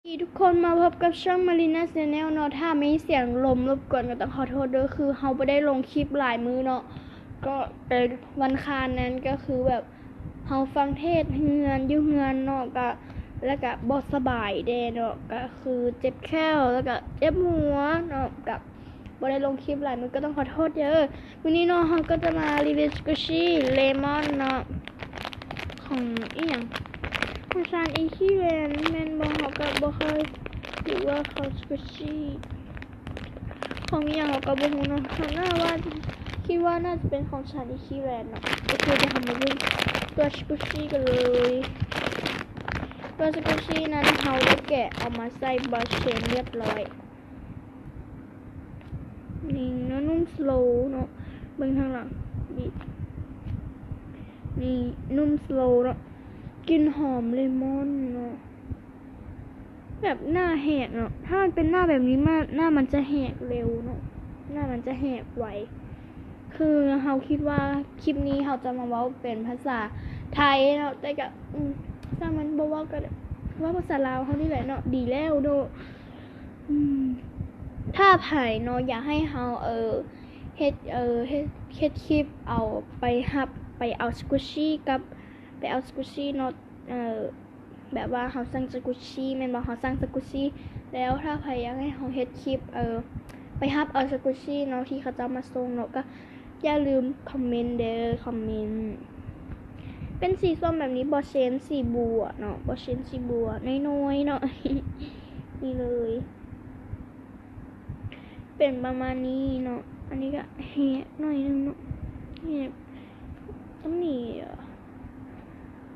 ດີທຸກຄົນ ມາພົບກັບຊ່ອງ Marina Channel ເນາະ. ຖ້າມີສຽງລົມລົບກວນກໍຕ້ອງຂໍໂທດເດີ ຄືເຮົາບໍ່ໄດ້ລົງຄລິບຫຼາຍມື້ເນາະ. ກໍເປັນວັນຄານນັ້ນ ກໍຄືແບບເຮົາຟັງເທດເຮືອນ ຢູ່ເຮືອນເນາະ ກະ ແລ້ວກະບໍ່ສະບາຍແດ່ເນາະ ກະຄືເຈັບແຂ້ວ ແລ້ວກະເຈັບຫົວເນາະ ກະ ບໍ່ໄດ້ລົງຄລິບຫຼາຍມື້ ກໍຕ້ອງຂໍໂທດເດີ. ມື້ນີ້ເນາະ ເຮົາກໍຈະມາຣີວິວສະກູຊີເລມອນເນາະ ຂອງອີ່ຫຍັງ ຂອງຊານອີຄີແວນແມ່ນບໍ່? ເຮົາກໍບໍ່ຄ່ອຍຮູ້ວ່າຂອງສະກູຊີຂອງອີ່ຫຍັງ ເຮົາກໍບໍ່ຮູ້ເນາະ. ເຮົາໜ້າວ່າ ຄິດວ່າໜ້າຈະເປັນຂອງຊານອີຄີແວນເນາະ. ໂອເຄ ດຽວເຮົາມາເບິ່ງຕົວສະກູຊີກັນເລີຍ. ຕົວສະກູຊີນັ້ນເຮົາໄດ້ແກະເອົາມາໃສ່ບອສເຊນຮຽບຮ້ອຍ. ນີ້ເນາະ ນຸ້ມສະໂລເນາະ ເບິ່ງທາງຫຼັງ ບີດ ນີ້ນຸ້ມສະໂລເນາະ ກິ່ນຫອມເລມອນເນາະ ແບບໜ້າແຫກເນາະ. ຖ້າມັນເປັນໜ້າແບບນີ້ມາ ໜ້າມັນຈະແຫກເລັວເນາະ ໜ້າມັນຈະແຫກໄວ. ຄືເຮົາຄິດວ່າຄລິບນີ້ເຮົາຈະມາເວົ້າເປັນພາສາໄທເນາະ ແຕ່ກະ ອືມ ຊ່າງມັນ ບໍ່ເວົ້າກໍໄດ້ ເວົ້າພາສາລາວເຮົານີ້ແຫຼະເນາະ ດີແລ້ວເນາະ. ອືມ ຖ້າໃຜເນາະ ຢາກໃຫ້ເຮົາ ເອີ ເຮັດ ເອີ ເຮັດ ເຮັດຄລິບເອົາໄປຮັບ ໄປເອົາສະກຸດຊີກັບ ໄປເອົາສະກຸດຊີເນາະ ເອີ ແບບວ່າເຮົາສັ່ງສະກຸດຊີແມ່ນບໍ່? ເຮົາສັ່ງສະກຸດຊີ ແລ້ວຖ້າໃຜຢາກໃຫ້ເຮົາເຮັດຄລິບ ເອີ ໄປຮັບເອົາສະກຸດຊີເນາະ ທີ່ເຂົາເຈົ້າມາສົ່ງເນາະ ກໍຢ່າລືມຄອມເມັນເດີ ຄອມເມັນ. ເປັນສີສົ້ມແບບນີ້ ບອສເຊນສີບົວເນາະ ບອສເຊນສີບົວນ້ອຍໆເນາະ ນີ້ເລີຍ ເປັນປະມານນີ້ເນາະ. ອັນນີ້ກໍແຫກໜ້ອຍໜຶ່ງເນາະ ແຫກຕຳໜິ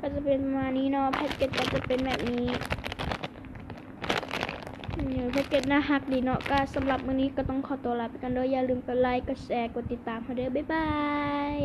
ກໍຈະເປັນປະມານນີ້ເນາະ. ແພັກເກັດກໍຈະເປັນແບບນີ້ ແພັກເກັດໜ້າຮັກດີເນາະ. ກໍສຳລັບມື້ນີ້ກໍຕ້ອງຂໍຕົວລາໄປກ່ອນເດີ ຢ່າລືມກົດໄລ ກົດແຊ ກົດຕິດຕາມເຮົາເດີ ບາຍບາຍ.